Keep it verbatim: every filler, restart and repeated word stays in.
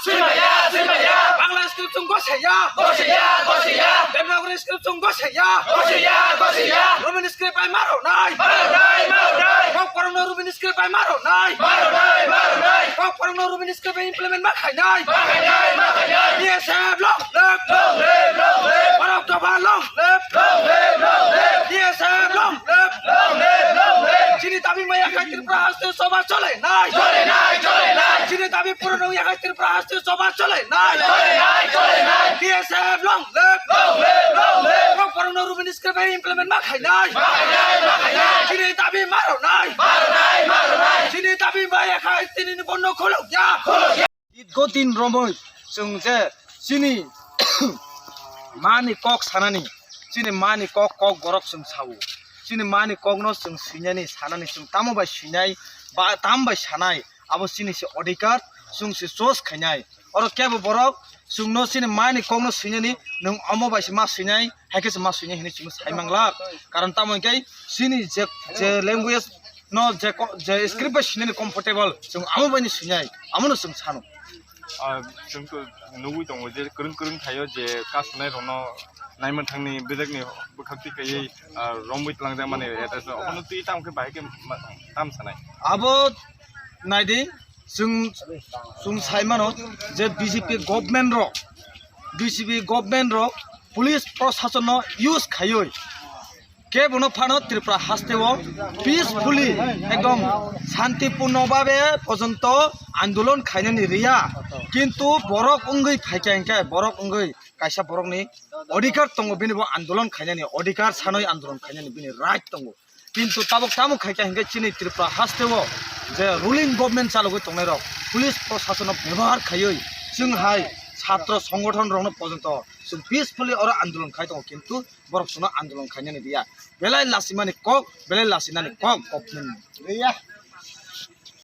Swimaya, swimaya. Bangla script chwng gosaya. Gosaya, gosaya. Devanagari script chwng gosaya. Gosaya, gosaya. Roman script bai maro nai. Maro nai, maro nai. Kokborokno Roman script bai maro nai. Maro nai, maro nai. Kokborokno Roman script bai implement ma khainai. Ma khainai, ma khainai. B S F long live. Long live, long live. Borok dopha long live. Long live, long live. B S F long live. Long live, long live. Chini dabi maya khai Tripura haste sobha chole nai. Chole nai, chole nai. Chini dabi puron ya khai Tripura haste sobha chole nai. Chole nai, chole nai. B S F long live. Long live, long live. Kokborokno Roman script bai implement ma khainai. Ma khainai, ma khainai. Chini dabi maro nai. Maro nai, maro nai. Chini dabi maya khai tini ni bondo khuluk ya. Khuluk ya. Dirgo din romwi chwng je chini mani kok sanani, chini mani kok, kok borok chwng sao. Chini mani kokno chwng swinani, sanani, chwng tamo bai swinai, ba tam bai sanai, abo chini se odhikar, chwng se choice khainai. Oro kebo borok chwngno chini mani kokno swinani, nwng omo bai se ma swinai, hai khe se ma swinai hinwi chwng sai manglak. Karon tamo hwnkhe chini je, je language no je ko-, je script bai swinani comfortable, chwng amo bai ni swinai, amono chwng sano. Ah, chwng to nugwi tongo je kwrwng kwrwng thaio je kasunai rokno naimwng thangni bwjakni bwkhak twi kaiwi, ah, romwi twlangjakmani address no. Abono twi tamo khe bahai khe ma-, tam sanai. Abo naidi, chwng, chwng sai mano je B J P government rok, B J P government rok police proshasonno use khaiwi kebono phano Tripura hasteo peacefully, ekdom shantipunno babe porjonto andolon khainani riya. Kintu borok wngwi phaikha hinkhe, borok wngwi kaisa borokni odhikar tongo, bini bo andolon khainani odhikar, sanwi andolon khainani bini right tongo. Kintu tabuk tamo khaikha hinkhe chini Tripura hasteo je ruling government chalogwi tongnairok police proshasonno bebohar khaiwi chwng hai chhatro songothon rokno porjonto chwng peacefully oro andolon khai tongo, kintu borok chwngno andolon khainani riya. Belai lachimani kok, belai lachinani kok government.